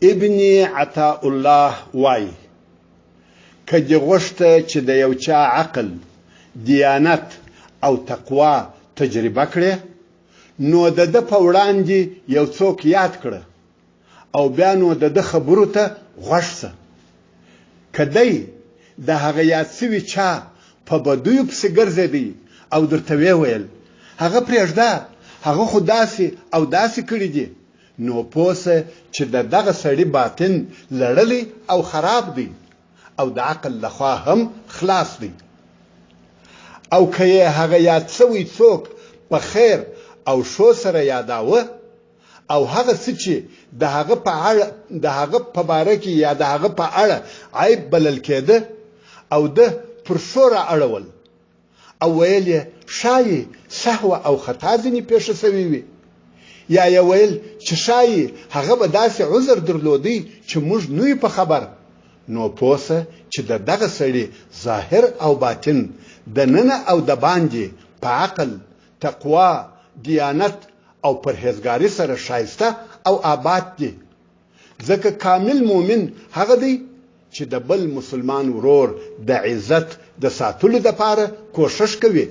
ابن عطاء الله وايي، که دې غوښته چې د یو چا عقل، دیانت او تقوا تجربه کړې، نو د ده په وړاندې یو څوک یاد کړه او بیا نو د ده خبرو ته غوږ شه. که دی د هغه یاد شوي چا په بدیو پسې ګرځېدی او درته ویې ویل، هغه پرېږده، هغه خو داسې او داسې کړي دي، نو پوه شه چې د دغه سړي باطن لړلی او خراب دی او د عقل له خوا هم خلاص دی. او که یې هغه یاد شوی څوک په خیر او ښو سره یاداوه او هغه څه چې د هغه په اړه د هغه په باره کې یا د هغه په اړه عیب بلل کېده او ده پر ښو را اړول او ویل یې ښایي سهوه او خطا ځینې پېښه شوې وي یا یې ویل چې ښایي هغه به داسې عذر درلودی چې موږ نه یو په خبر، نو پوه شه چې د دغه سړي ظاهر او باطن، د ننه او د باندې په عقل، تقوا، دیانت او پرهېزګاري سره ښایسته او آباد دي. ځکه کامل مؤمن هغه دی چې د بل مسلمان ورور د عزت د ساتلو دپاره کوښښ کوي.